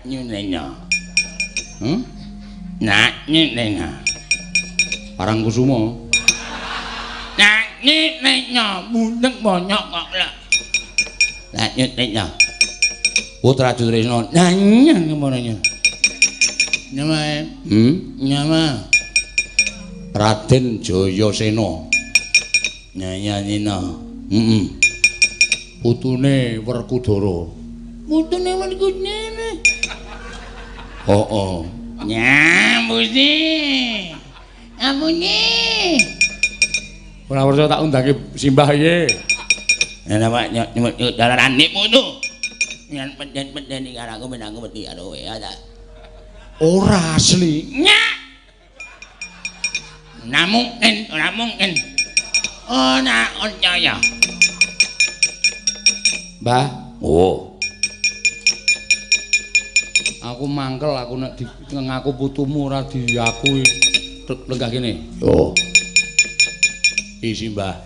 nyunena. Nak nyunena. Parangkusuma. Nak nyunena mundeng bonyok kok lho. Nak nyunena. Putra Sutrisna. Nanya kemana? Nyama. Nyama. Raden Jayasena. Nyanya Nina. Heeh. Putune Werkudara. Putune Werkudara. Heeh. Nyambusi. Ampuni. Ora percaya tak undangi simbah piye. Lah awak nyebut dalan putu. Yen peden-peden iki karo aku ben aku wedi karo kowe ya ta. Ora asli. Nyak. Ora mungkin, ora mungkin. Ora percaya. Mbah, oh. Aku mangkel aku nek ngaku putumu ora diakui. Lenggah kene. Yo. Iki Mbah.